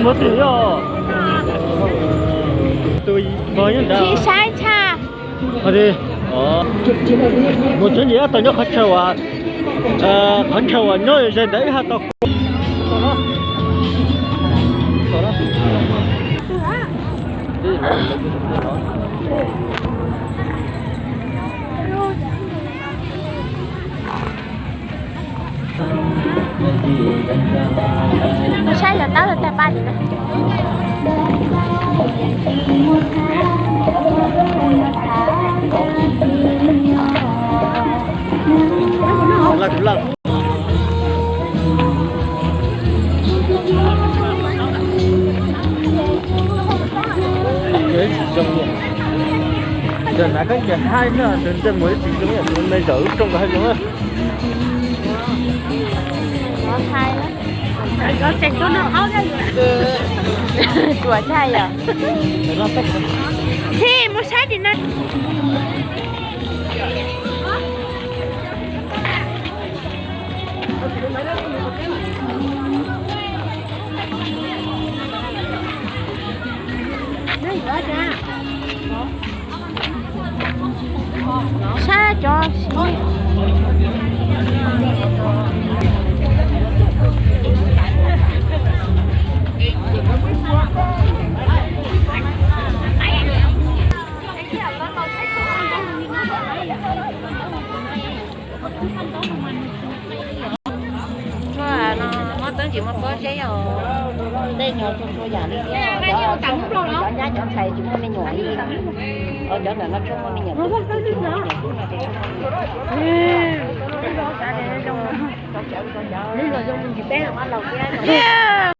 Muab tig yog tus pog nyob ntawd. Tsis saib tshaj. Mus tsev ntsis, tau nyob qhov chaw uas, qhov chaw uas nyob ze ntawd ib haj tau. Saib yog tab tag paj li na. Ces na koj ces haib na, tus ntsej muag ib tsis zoo, tus me zawm lub rooj nkaus haib zoo. Tsuas tshaj yom. Txhij, mus saib tim no. Saib cov Tuaj no muab txeeb tsis muaj pob zeb os. Tej nyuag txhua txhua yam li thiab, cov nyab cov ntxhais tsis muaj me nyuam li. Cov ntawm no tsuas muaj me nyuam tub, tsis muaj me nyuam tub no ces tsis muaj.